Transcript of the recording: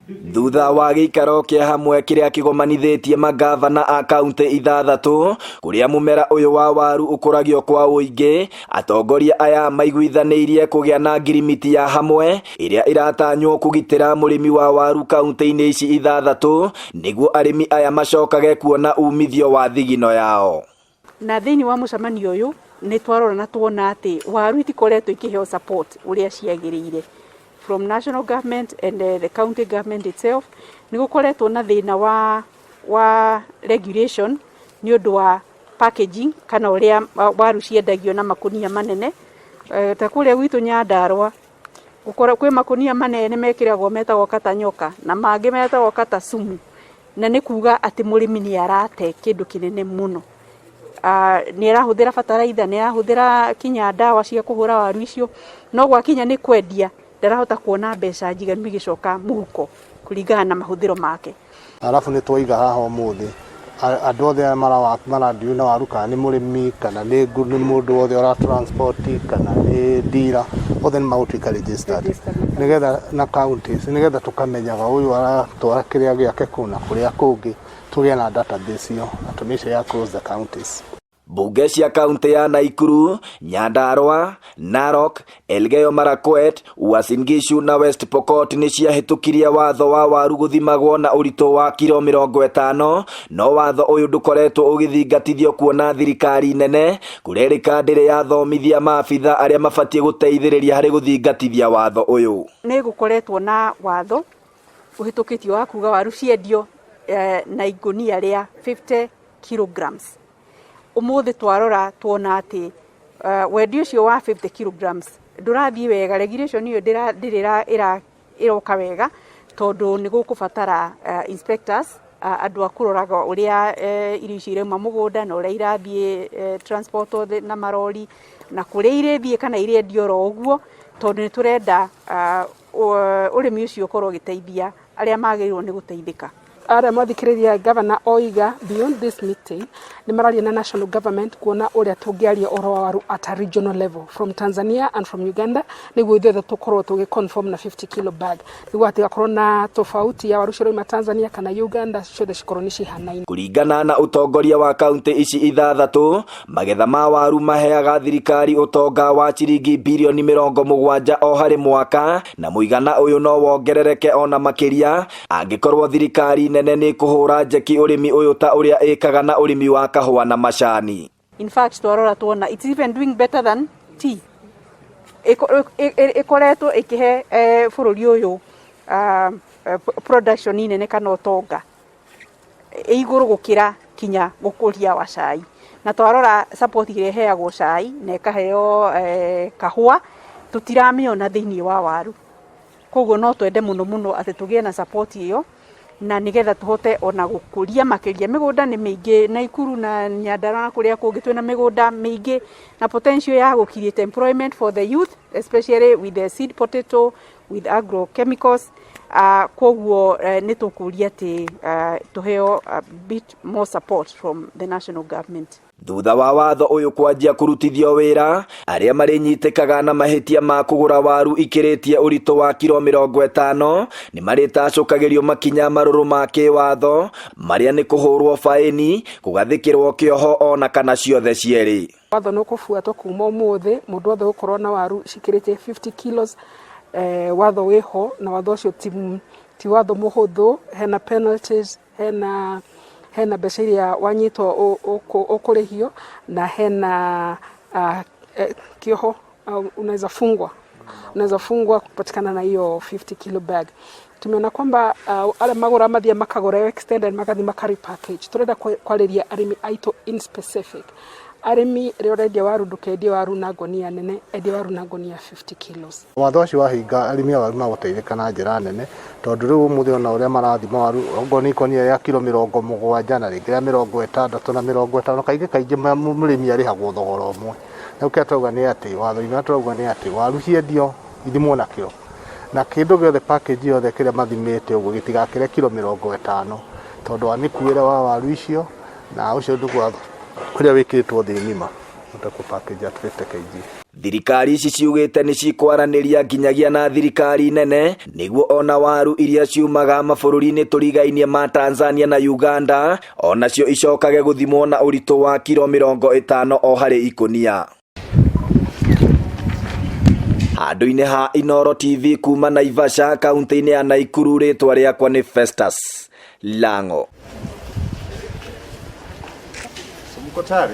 Thutha wa gĩikaro kĩa hamwe kĩrĩa kĩgomanithĩtie mangavana a kauntĩ ithathatũ kũrĩa mũmera ũyũ wa waru ũkũragio kwa ũingĩ, atongoria aya maiguithanĩirie kũgĩa na ngirimiti ya hamwe ĩrĩa ĩratanywo kũgitĩra mũrĩmi wa waru kauntĩ-inĩ ici ithathatũ nĩguo arĩmi aya macokage kuona umithio wa thigino yao. Na thĩinĩ wa mũcemanio ũyũ nĩ twarora na tuona atĩ waru itikoretwo ikĩheo support ũrĩa ciagĩrĩire from national government and the county government itself. Nĩ gũkoretwo na thĩna wa regulation nĩ ũndũ wa packaging kana ũrĩa waru ciendagio na makunia manene. Ta kũrĩa gwitũ Nyandarũa kwĩ makunia manene mekĩragwo metagwo kata nyoka na mangĩ metagwo kata sumu, na nĩ kuga atĩ mũrĩmi nĩ arate kĩndũ kĩnene mũno. Nĩ arahũthĩra bataraitha, nĩ arahũthĩra kinya ndawa cia kũhũra waru icio, no gwakinya nĩ kwendia ndarahota kuona mbeca njiganu igĩcoka mũhuko kũringana na mahũthĩro make. Arabu nĩ twaiga haha ũmũthĩ andũ othe arĩa maradeal na waru, kana nĩ mũrĩmi, kana nĩ mũndũ wothe ũra transport, kana nĩ dealer, othe nĩ magũtuĩka registered nĩgetha na counties, nĩgetha tũkamenyaga ũyũ aratwara kĩrĩa gĩake kũ na kũrĩa kũngĩ, tũgĩe na database ĩyo na tũmĩshare across the counties. Mbunge cia kaunti ya Naikuru, Nyandarua, Narok, Elgeyo Marakwet, Uasin Gishu na West Pokot nĩ ciahĩtũkirie watho wa waru gũthimagwo na ũritũ wa kiro 50, no watho ũyũ ndũkoretwo ũgĩthingatithio kuona thirikari nene kũrerĩka ndĩrĩ yathomithia maabitha arĩa mabatiĩ gũteithĩrĩria harĩ gũthingatithia watho ũyũ. Nĩ gũkoretwo na watho ũhĩtũkĩtio wa kuga waru ciendio na ikũnia rĩa 50 kilograms. Ũmũthĩ twarora tuona atĩ wendia ũcio wa 50 kilograms ndũrathiĩ wega, regulation ĩyo ndĩrĩ ĩroka wega, tondũ nĩ gũkũbatara inspectors, andũ a kũroraga ũrĩa irio icio irauma mũgũnda na ũrĩa irathiĩ transport na marori na kũrĩa irĩthiĩ kana irendio oro ũguo, tondũ nĩ tũrenda ũrĩmi ũcio ũkorwo ũgĩteithia arĩa magĩrĩirwo nĩ gũteithĩka. Arĩa mathikĩrĩria governor oiga, beyond this meeting nĩ mararia na national government kuona ũrĩa tũngĩaria ũhoro wa waru at a regional level from Tanzania and from Uganda, nĩguo ithuothe tũkorwo tũgĩ conform na 50 kilo bag, nĩguo hatigakorwo na tofauti ya waru ciroima Tanzania kana Uganda, ciothe cikorwo nĩ cihanaine. Kũringana na ũtongoria wa kaunti ici ithathatũ, magetha ma waru maheaga thirikari ũtonga wa ciringi birioni 70 o harĩ mwaka, na mũigana ũyũ no wongerereke ona makĩria angĩkorwo thirikari nene nĩ kũhũra njeki ũrĩmi ũyũ ta ũrĩa ĩkaga na ũrĩmi wa kahũa na macani. In fact, twarora tuona it's even doing better than tea. Ĩkoretwo ĩkĩhe bũrũri ũyũ production nene kana ũtonga ĩ igũrũ gũkĩra kinya gũkũria wa cai. Na twarora support ĩrĩa ĩheagwo cai na ĩkaheo kahũa, tũtiramĩona thĩinĩ wa waru. Koguo no twende mũno mũno atĩ tũgĩe na support ĩyo na nĩgetha tũhote ona gũkũria makĩria. Mĩgũnda nĩ mĩingĩ Naikuru na Nyandarua na kũrĩa kũngĩ, twĩna mĩgũnda mĩingĩ na potential ya gũ create employment for the youth, especially with the seed potato, with agrochemicals. Koguo nĩ tũkũria atĩ tũheo a bit more support from the national government. Thutha wa watho ũyũ kwanjia kũrutithio wĩra, arĩa marĩnyitĩkaga na mahĩtia ma kũgũra waru ikĩrĩtie ũritũ wa kiro 50 nĩ marĩtacũkagĩrio makinya marũrũ ma kĩwatho, marĩa nĩ kũhũrwo baĩni, kũgathĩkĩrwo kĩoho ona kana ciothe cierĩ. Watho nĩ ũkũbuatwo kuma ũmũthĩ. Mũndũ wothe ũgũkorwo na waru cikĩrĩtie 50 kilos, watho wĩho, na watho ũcio ti watho mũhũthũ. Hena penalties, hena mbeca iria wanyitwo ũkũrĩhio, na hena kĩoho, unaweza fungwa kupatikana na hiyo 50 kilo bag. Tumeona kwamba arĩa magũra mathia makagũra extended, magathi maka repackage. Turenda kwarĩria arĩmi aitũ in specific. Arĩmi, rĩrĩa ũrendia waru, ndũkendie waru na ngonia nene, endia waru na ngonia 50 kilos. Watho ũcio wahinga, arĩmi a waru magũteithĩka na njĩra nene, tondũ rĩu ũmũthĩ ona ũrĩa marathima waru, okorwo nĩ ikonia rĩa kiro 70 na rĩngĩ rĩa 60 na 50, kaingĩ kaingĩ mũrĩmi arĩhagwo thogora ũmwe. Rĩu kĩrĩa tũrauga nĩ atĩ watho-inĩ ũrĩa tũrauga nĩ atĩ waru ciendio ithimwo na kiro, na kĩndũ gĩothe, package yothe, kĩrĩa mathimĩte ũguo gĩtigakĩre kiro 50, tondũ wa mĩkuĩre wa waru icio, na ũcio nĩguo watho ũrĩa wĩkĩrĩtwo thĩ ng'ima, ũhote kũ package at 50 kg. Thirikari ici ciugĩte nĩ cikwaranĩria nginyagia na thirikari nene nĩguo ona waru iria ciumaga mabũrũri-inĩ tũrigainie ma Tanzania na Uganda onacio icokage gũthimwo na ũritũ wa kiro 50 o harĩ ikũnia. Handũ-inĩ ha Inooro TV kuma Naivasha kaunti-inĩ ya Naikuru, rĩtwa rĩakwa nĩ Festus Lango. Mko tayari?